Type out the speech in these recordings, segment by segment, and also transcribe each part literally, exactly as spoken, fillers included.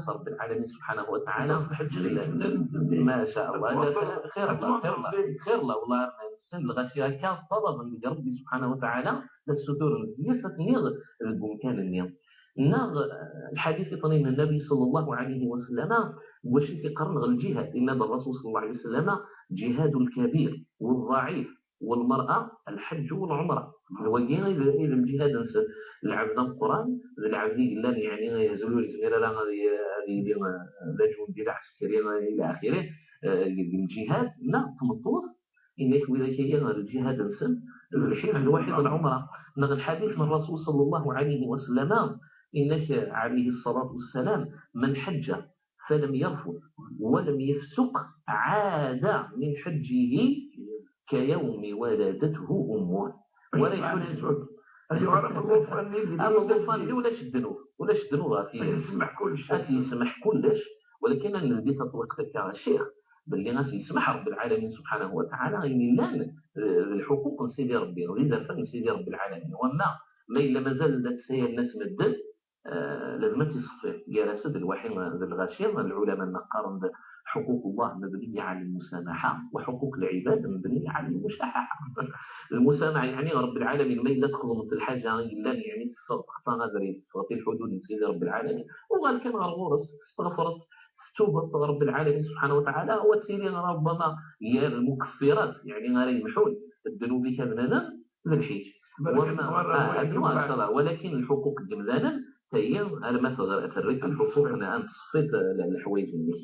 رب العالمين سبحانه وتعالى. ما شاء الله. خير الله، خير الله، خير الله. والله نسن الغاشي هكا طلبا لربي سبحانه وتعالى، لا الستور نزيس تنيغ البمكان النيغ. ناغ الحديث يطنين النبي صلى الله عليه وسلم، واش يقرن غير الجهاد؟ إن الرسول صلى الله عليه وسلم: جهاد الكبير والضعيف والمرأة الحج والعمرة. هو كاين إذا، إذا الجهاد نسى العبد القرآن، العبد اللي يعني يزول يزمير لا غادي، غادي يدير لا جندي لا عسكري إلى آخره. آه، الجهاد لا تمطوط إنك وإذا كان الجهاد نسن الحج الواحد العمرة. من الحديث من الرسول صلى الله عليه وسلم إنك عليه الصلاة والسلام: من حج فلم يرفث ولم يفسق عاد من حجه كيوم ولدته أمه. ولا يكون هذه عرف الغفران اللي أما الغفران اللي ولاش الذنوب، ولاش الذنوب غادي يسمح كلش، غادي يسمح كلش. ولكن أنا اللي تطبق لك يا الشيخ باللي غادي يسمح رب العالمين سبحانه وتعالى إن لان، آه، الحقوق نسيدي ربي، غير زعفا نسيدي رب العالمين. وما ما إلا مازال ذاك سير الناس مدد، آه، لازم تصفي جلسة الوحي ذا الغاشية. العلماء نقارن حقوق الله مبنية على المسامحة، وحقوق العباد مبنية على المشاححة. المسامحة يعني رب العالمين ما إلا تخدم في الحاجة إلا يعني تفضل خطأ غير تفضل الحدود نسيدي رب العالمين، وقال كان غير غورس استغفرت، توبة رب العالمين سبحانه وتعالى، هو تسيري ربما هي المكفرات، يعني غير يمحون الذنوب كاملة للحيج. وما آه، أدنى الصلاة، ولكن الحقوق الجملانة هي أنا ما تغير أثريت الحقوق، أنا أنت صفيت الحوايج منك.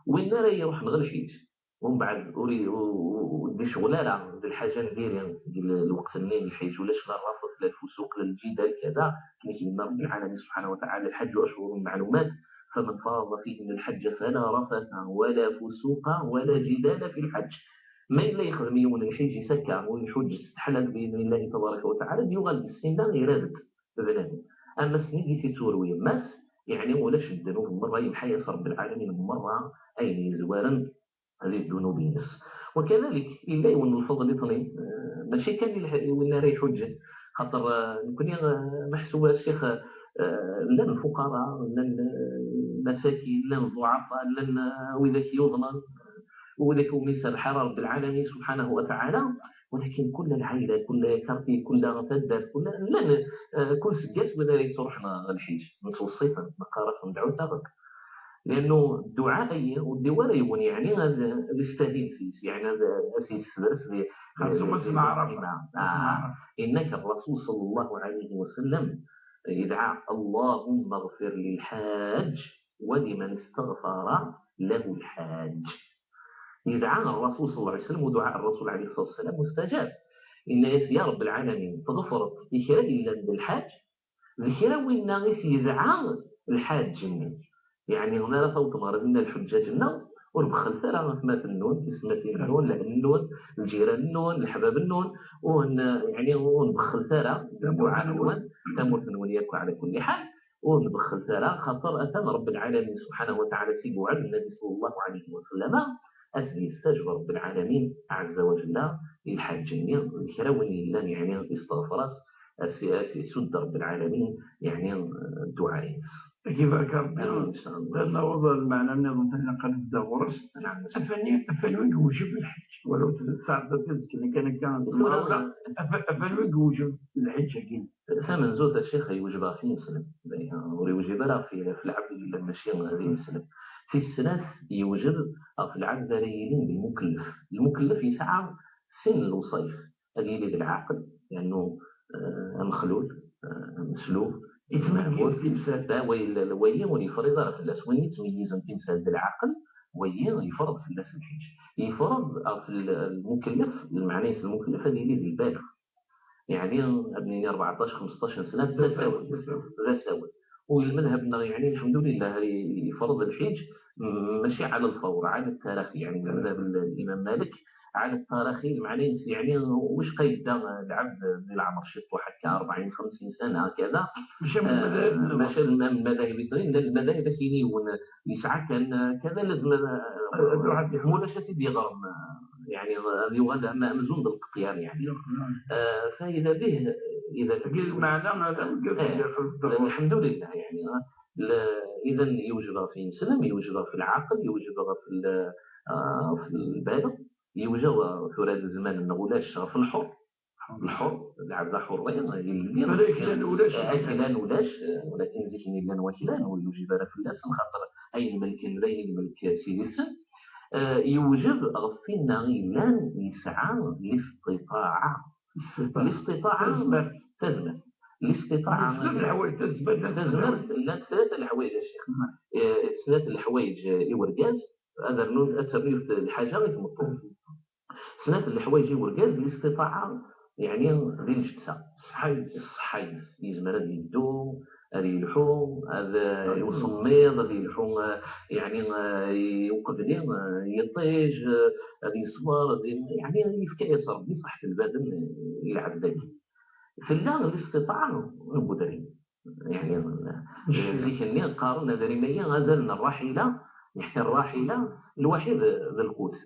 وين راه يروح نغير الحيج؟ ومن بعد وري ودي شغل لا، دي الحاجه ندير يعني دي الوقت منين الحيج ولا شغل الرفض لا الفسوق لا الجدال كذا. كما قلنا رب العالمين سبحانه وتعالى: الحج اشهر معلومات، فمن فرض فيهن الحج فلا رفث ولا فسوق ولا جدال في الحج. ما إلا يخدم يوم الحج يسكر ويحج يستحلل بإذن الله تبارك وتعالى بيوغال بالسنة يرادت بنادم. أما سنيدي سيتور ويماس يعني ولاش الذنوب مرة يمحيص رب العالمين مرة أين يزوارن هذه الذنوب ينس. وكذلك إلا يون الفضل يطني، آه، ماشي كان يلح-، يولي راه يحج. خاطر، آه، نكوني، آه، محسوبة الشيخ، آه، لا الفقراء، لا المساكين، لا الضعفاء، لا ال-، وذاك يظلم، وذاك ميسر الحرار رب العالمين سبحانه وتعالى. ولكن كل العائلة، كل كارتي، كل غتندر، كل، لا، آه، كل سجاس وذلك تروحنا الحج. نتوصيفا، نقارا، ندعو تاغك. لأنه الدعاء أي ودي ولا يبون يعني هذا الاستهين سيس، يعني هذا أسيس درس لي. خاصو اسمع عرفة. آه. إنك الرسول صلى الله عليه وسلم يدعى: اللهم اغفر للحاج ولمن استغفر له الحاج. يدعى الرسول صلى الله عليه وسلم، ودعاء الرسول عليه الصلاة والسلام مستجاب. إن يا رب العالمين تغفرت إكرام إلا للحاج، ذكرى وإن يدعى الحاج. يعني هنا راه فوت مرض من الحجاج لنا، ونبخل ثرى في مات النون، اسمتي النون، لأهل النون، الجيران النون، الحباب النون، ون-، يعني ونبخل ثرى، الدعاء النون، تموت النون ياكو على كل حال. ونبخل ثرى خاطر أتى رب العالمين سبحانه وتعالى سيبو على النبي صلى الله عليه وسلم، أسدي يستجب رب العالمين عز وجل الحاج النير، كراون لله يعني استغفرات، أسي، أسي سد رب العالمين يعني الدعاء. كيف كان إن شاء الله. لأن وضع المعنى النظام تنقل الدورس. نعم. أفني، أفني وجب الحج، ولو تسعة تذكر كان كان أف-، أفني وجب الحج أكيد. Tamenzut a ccix yewjeb ɣef yinselmen, ur yewjib ara ɣef, ɣef lɛebd yellan mačči d ineslem. Tis snat yewjeb ɣef lɛebd ara yilin d lmukellef. Lmukellef yesɛa sin n lewṣayef, ad yili d lɛaqel, liannu, eh, amexlul, eh, ameslub, yettmeyyez timsal. Wayi ur yefriḍ ara fell-as. Win yettmeyyizen timsal d lɛaqel, wayi yefreḍ fell-as lḥiǧ. Yefreḍ ɣef l-, lmukellef, lmeɛna-is lmukellef ad yili d lbaaleɣ. يعني أبنيني أربعطاش خمسطاش سنة، ذا ساوي، ذا ساوي. والمذهب نغ-، يعني الحمد لله يفرض الحج، م-، ماشي على الفور، على التراخي، يعني مذهب ال-، الإمام مالك على التراخي، معناه يعني واش قيد العبد من العمر شي واحد كأربعين، خمسين سنة كذا. ماشي من آه، المذاهب الأخرى. ماشي من المذاهب الأخرى، لا، المذاهب كاين يسعى كان كذا لازم، آه، الواحد يحاول. مولاش تيدي يغرم، آه، يعني، آه، يغاد مأمزون بالقطيان، يعني. نعم. آه، فإذا به، إذا المعنى هذا آه، الحمد لله، يعني، آه، إذا يوجب ɣef yineslem, yewjeb ɣef lɛaqel, yewjeb ɣef, ah, ɣef lbaleɣ, yewjeb tura d zzman-nneɣ ulac ɣef lḥur. Lḥur, lɛebd aḥurri, yelli. Aklan ulac, walakin zik-nni llan waklan, ur yujib ara fell-asen, xaṭer ayen melken d ayen i yemlek sidi-tsen. Ah, yewjeb ɣef winna yellan yesɛa listiṭaɛa. Listiṭaɛa, tazmert. Tazmert. Listiṭaɛa, tazmert, llant tlata leḥwayeǧ, a ccix. Ah, snat leḥwayeǧ i urgaz, ad ternu, ad ternu yiwet lḥaǧa i tmeṭṭut. Snat n leḥwayeǧ i urgaz, listiṭaɛa, yeɛni di lǧetta. Ṣṣeḥḥa-ines. Ṣṣeḥḥa-ines. Yezmer ad yeddu, ad yelḥu, ad, i usemmiḍ, ad yelḥu, eh, yeɛni, eh, i uqebli, eh, yiṭij, eh, ad yeṣber, ad y-, yeɛni yefka-yas Ṛebbi ṣṣeḥḥa n lbaden, eh, i lɛebd-agi. Tella listiṭaɛa n wedrim. Yeɛni, eh, zik-nni qqaren adrim-agi azal n ṛṛaḥila, yeɛni ṛṛaḥila, lwaḥid d lqut.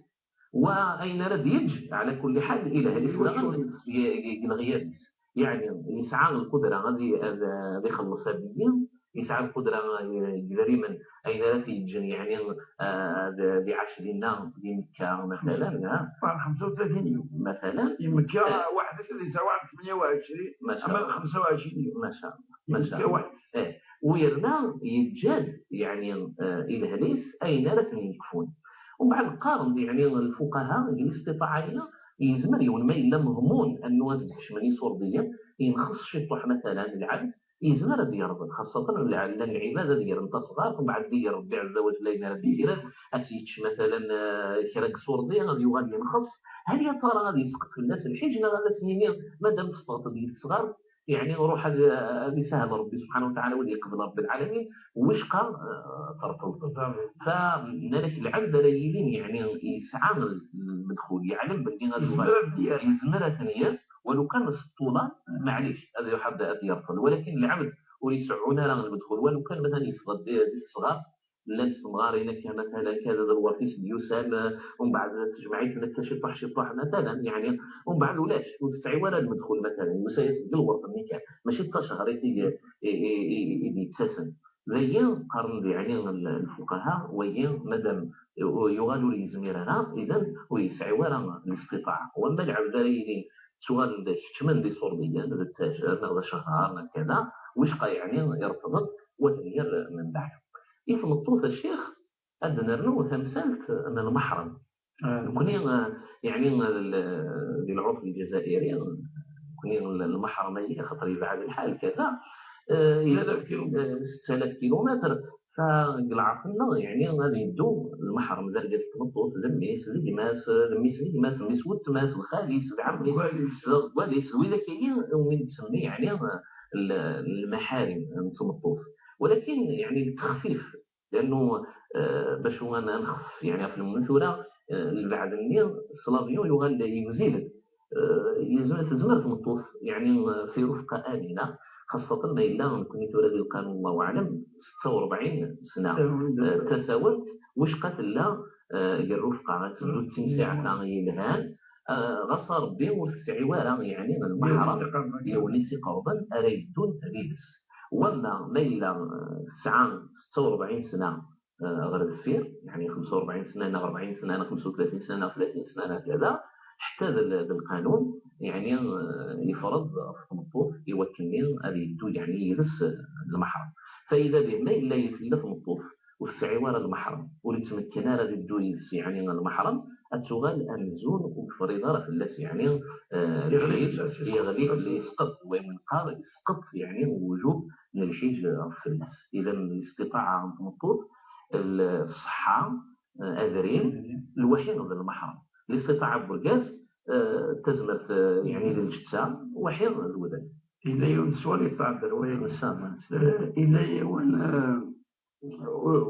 Wa ayen ara d-yeǧǧ, ɛla kulli ḥal, i lehli-s daɣen, i, i, i leɣyab-is. Yeɛni, yesɛa lqudra ad i-, ad, ad ixelleṣ abeyyi, yesɛa lqudra, eh, deg idrimen, ayen ara t-yeǧǧen, yeɛni, eh, ad, ad iɛac dinna, di Mekka, matalan, ha? Xemsa u tlatin yum. Matalan. Di Mekka, eh, weḥd-s ad yesɛa waḥed tmenya u ɛecrin, maca ama Allah. Xemsa u ɛecrin yum. Maca Allah. Di Mekka weḥd-s. Eh, u yerna yeǧǧa-d, yeɛni, eh, i lehli-s ayen ara ten-yekfun. Umbeɛd qqaren-d, yeɛni, lfuqaha, deg listiṭaɛa-ina, yezmer yiwen ma yella meḍmun annu ad s-d-kecmen iṣurdiyen, yenxeṣ ciṭuḥ, matalan, lɛebd, yezmer ad yerḍel, xaṣṣaten lɛ-, llan lɛibad ad gren tasɣart, umbeɛd ad d-iger Ṛebbi ɛezza wa jell ayen ara d-igren, ad s-yečč, matalan, eh, kra n iṣurdi, ad yuɣal yenxeṣ. Hal ya tara ad yesqeṭ fell-as lḥiǧ, neɣ ad as-nini, madam teffɣeḍ-d deg tesɣart, yeɛni, ruḥ ad, ad isahel Ṛebbi subḥanahu wa taɛala, u ad yeqbel Ṛebbi lɛalamin, wicqa, eh, terfeḍ. Fa, nnan-ak lɛebd ara yilin, yeɛni, yesɛa lmedxul, yeɛlem belli ad yuɣal. Yezmer ad t-yerr. Yezmer ad t-yerr, walu kan s ṭṭula, maɛlic, ad iruḥ ad, ad yerfel. Walakin lɛebd ur iseɛɛun ara lmedxul, walu kan matan yeffeɣ-d di, di tesɣart, llant temɣarin akka, matalan, kada d lweṛt-is d-yusan, eh, umbeɛd tejmeɛ-iten akka ciṭuḥ, ciṭuḥ, matalan, yeɛni, umbeɛd ulac, ur tesɛi wara lmedxul, matalan, yusa-yas deg lweṛt-nni kan, mačči d tacehṛit i, i, i, i, i d-yettasen. Dagi, qqaren-d, yeɛni, l-, lfuqaha, wagi, madam yu-, yuɣal ur yezmir ara, idan ur yesɛi wara listiṭaɛa. Wamma lɛebd ara yilin ttuɣalen-d, keččmen-d iṣurdiyen, d ttajer, neɣ d acehhar, neɣ kada, wicqa, yeɛni, irfeḍ-d, u ad ten-yerr membeɛd. I tmeṭṭut, a ccix, ad d-nernu tamsalt n lmeḥrem. Ah. Nekni, eh, yeɛni, eh, l-, di lɛurf lǧazairi, nekni l-, lmeḥrem-agi, axaṭer yebɛed lḥal, kada, eh, setta alaf kilumetr. Eh, setta alaf kilumetr, fa deg lɛerf-nneɣ, yeɛni, ad yeddu lmeḥrem d argaz n tmeṭṭut, d mmi-s, d gma-s, d mmi-s n gma-s, mmi-s n weltma-s, d xali-s, d ɛemmi-s, d ggali-s, d widak-agi umi nettsemmi, yeɛni, l-, lmaḥarim n tmeṭṭut. Walakin, yeɛni, ltexfif لأنه, eh, bac ad nxeffef, yeɛni, ɣef lmut tura, eh, lbeɛd-nni s l'avion yuɣal yegzil-d. Eh, yezmer, tezmer tmeṭṭut, yeɛni, eh, fi rufqa amina, xaṣṣaten ma yella nekni tura di lqanun, Allahu aɛlam, setta u rebɛin sna. Eh, tasawalt, wicqa tella, eh, deg rufqa, ad teddu d timsiɛt yelhan, eh, ɣas a Rebbi ur tesɛi ara, yeɛni, lmeḥrem, yiwen i s-iqerben ara yeddun yid-s. Wamma ma yella, eh, tesɛa setta u rebɛin sna, eh, ɣer deffir, yeɛni xemsa u rebɛin sna neɣ rebɛin sna neɣ xemsa u tlatin sna neɣ tlatin sna neɣ kada, ḥetta d l-, d lqanun, yeɛni, eh, yefreḍ ɣef tmeṭṭut i wakken-nni ad yeddu, yeɛni, yid-s, eh, lmeḥrem. Fa ida bih, ma yella tella tmeṭṭut ur tesɛi ara lmeḥrem, ur yettmekken ara ad yeddu yid-s, yeɛni, lmeḥrem, ad tuɣal amzun ur yefriḍ ara fell-as, yeɛni, eh, yeɣli lḥiǧ, fell-as, yeɣli, yesqeḍ, yesqeḍ, wayen neqqar yesqeḍ, yeɛni, lwujub n lḥiǧ ɣef fell-as. Idan, listiṭaɛa n tmeṭṭut, l-, ṣṣeḥḥa, eh, adrim, adrim, lwaḥi d lmeḥrem. Listiṭaɛa n urgaz, eh, tazmert, eh, yeɛni, d lǧetta, waḥi d wudem. Yella yiwen n sswal yettɛeddan wayen. Inshallah. Eh, yella yiwen, eh,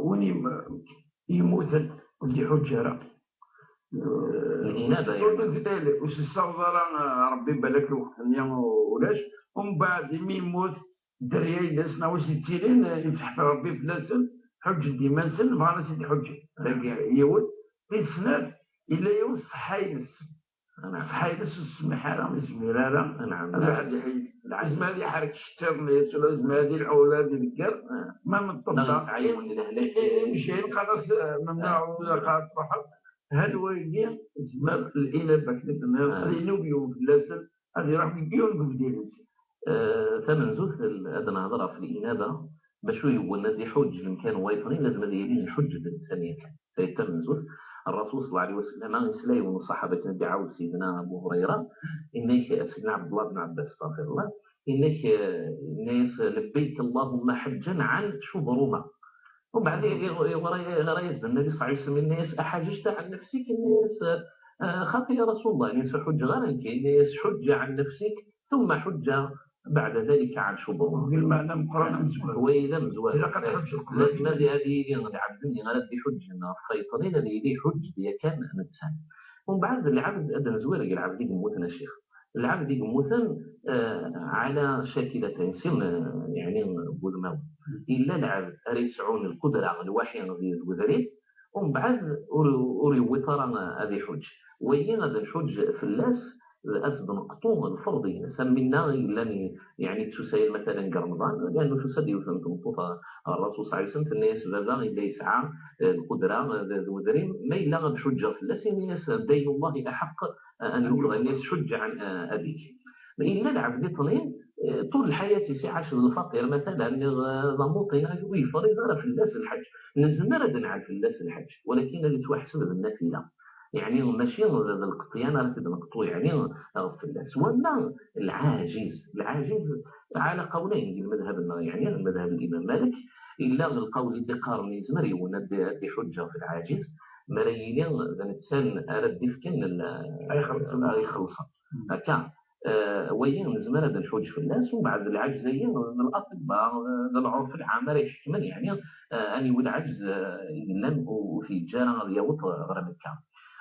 win yem-, yemmuten, ur d-iḥuǧǧ ara. Linaba, ur yeɛni. Ur d-, ur s-issaweḍ ara, eh, Rebbi balak lweqt-nni ulac. Umbeɛd, imi yemmut, dderya-ines neɣ wi s-yettilin, eh, yemseḥ Rebbi fell-asen, ḥuǧǧen-d iman-nsen, bɣan ad s-id-ḥuǧǧen. Dagi yiwen. Tis snat, yella yiwen ṣṣeḥḥa-ines. Ṣṣeḥḥa-ines ur tsemmeḥ ara, ur yezmir ara ad iḥeyyed. Lɛezm ad iḥerrek iceṭṭiḍen-is, lɛezm ad ilɛu, ad idegger. Ma neṭṭeḍ da, imceḥ, xalas, memnuɛ, xalas, truḥeḍ. Hal wagi, tezmer linaba, akken i tenniḍ, ad inub yiwen fell-asen, ad iruḥ deg yiwen deg ubdil-nsen. Tamenzut, ad nehder ɣef linaba, bacu yewwen ad iḥuǧǧ lemkan wayeḍ-nni, lazem ad yili iḥuǧǧ d netta yakan. Tayet tamenzut, Rrasul ṣella Llahu ɛalayhi wa sallam, yesla yiwen n uṣaḥaba akken ad iɛawed Sidna Abu Hurayra, inna-k, Sidna Ɛebdullah ben Ɛebbas, astaɣfirullah, inna-k, eh, inna-yas: "Lebbayk Allahumma ḥeǧǧan ɛan Cubruma." Umbeɛd i-, i-, iɣra-, iɣra-yas-d Nnabi ṣella Llahu ɛalayhi wa sallam, inna-yas: "Aḥaǧǧta ɛan nafsik?" Inna-yas: "Eh, xaṭi ya Rasul Llah." Inna-yas: "Ur ḥuǧǧeɣ ara nekk." Inna-yas: "Ḥuǧǧ ɛan nafsik, tumma ḥuǧǧ baɛda dalika ɛan Cubruma." Di lmeɛna meqqren amezwaru. Wayi d amezwaru. Ilaq ad tḥuǧǧeḍ qbel. Lazem ad, ad yili lɛebd-nni ara d-iḥuǧǧen ɣef wayeḍ-nni, ad yili iḥuǧǧ-d yakan netta. Umbeɛd lɛebd, ad nezwir deg lɛebd i yemmuten, a ccix. Lɛebd i yemmuten, eh, ɛala cakilatayn, sin, eh, yeɛni, n wudmawen. Illa lɛebd ara yesɛun lqudra, lwaḥi di, d wedrim, umbeɛd ur, ur yewwiḍ ara ad iḥuǧǧ. Wayi ad nḥuǧǧ fell-as, ad s-d-neqṭu lferḍ-ines. Am winna i yellan, yeɛni, yettusayal, matalan, deg Remḍan, liɛannu tusa-d yiwet n tmeṭṭut ɣer Rrasul ṣella Llahu ɛalayhi wa sallam, tenna-yas: "Baba yella yesɛa, eh, lqudra, eh, d, d wedrim, ma yella ad ḥuǧǧeɣ fell-as?" Inna-yas: "Daynullahi aḥeqq an yuqḍa." Inna-yas: "Ḥuǧǧ ɛan, eh, abik." Yella lɛebd iṭnin, eh, ṭul lḥayat-is iɛac d lfaqir, matalan, neɣ, eh, d amuṭi, ur yefriḍ ara fell-as lḥeǧǧ. Nezmer ad nɛel fell-as lḥeǧǧ, walakin ad yettwaḥseb d nnafila. Yeɛni, mačči d, d lqeṭyan ara t-id-neqṭu, yeɛni, ɣef fell-as. Wamma lɛajiz, lɛajiz, ɛala qawlayn deg lmadhab-nneɣ, yeɛni, lmadhab n Imam Malik, yella lqawl i d-iqqaren yezmer yiwen ad, ad iḥuǧǧ ɣef lɛajiz, mi ara yili d netta ara d-ifken l-, ad ixellṣen. Ad ixellṣen. Akka. Eh, wayi nezmer ad nḥuǧ fell-as, umbeɛd lɛaǧez-agi d laṭibba, d lɛurf lɛam ara iḥekmen, yeɛni, eh, aniwi lɛaǧez, eh, i yellan u-, ur t-yeǧǧa ara ad yaweḍ ɣer Mekka.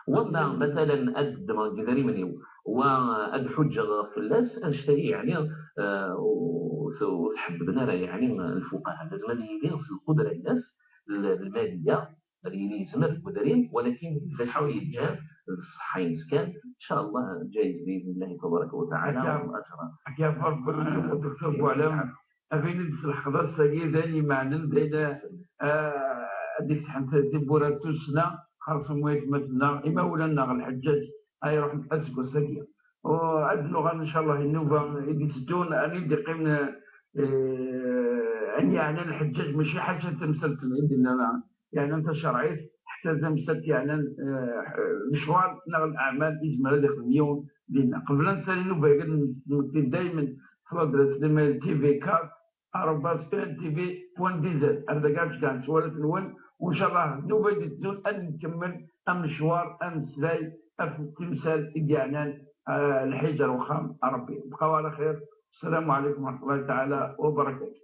Wamma, matalan, ad ddmeɣ deg idrimen-iw, wa ad ḥuǧǧeɣ fell-as, annect-agi, yeɛni, eh, ur, ur t-ḥebbden ara, yeɛni, lfuqaha. Lazem ad yili s lqudra-ines, l-, lmaliya, ad yili yezmer deg udrim, walakin d acu yeǧǧan d ṣṣeḥḥa-ines kan. Ncallah, ǧayez bi'idnillahi tabaraka wa taɛala, wa ajran. Ad k-yeɛfu Rebbi, Dr Buɛlam. Abin-d s lḥeqq d ass-agi, d ayen imeɛnen, d ayen, ah, ad d-ifetḥen tiwwura n tussna, xerṣum waytmaten-nneɣ, imawlan-nneɣ, lḥeǧǧaǧ, ay iruḥen aseggas-agi. U ad nuɣal, ncallah, i nnuba i d-iteddun, ad d-iqqimen, eh, ayen yeɛnan lḥeǧǧaǧ, mačči ḥaca tamsalt i d-nnan, yeɛnan tacerɛit, ḥetta d tamsalt yeɛnan, eh, lecɣal neɣ leɛmal yezmer ad ixdem yiwen dinna. Qbel ad nsali nnuba-agi, ad nmekti daymen s ladres n email T V quatre arobase E N T V point D Z. Ar dagi ad ceggɛen sswalat-nwen, u ncallah nnuba i d-iteddun ad nkemmel amecwar, ad neslay ɣef timsal i d-yeɛnan, eh, lḥiǧ ar wexxam n Rebbi. Bqaw ɛla xir. Ssalamu ɛlaykum wa raḥmatullahi taɛala wa barakatuh.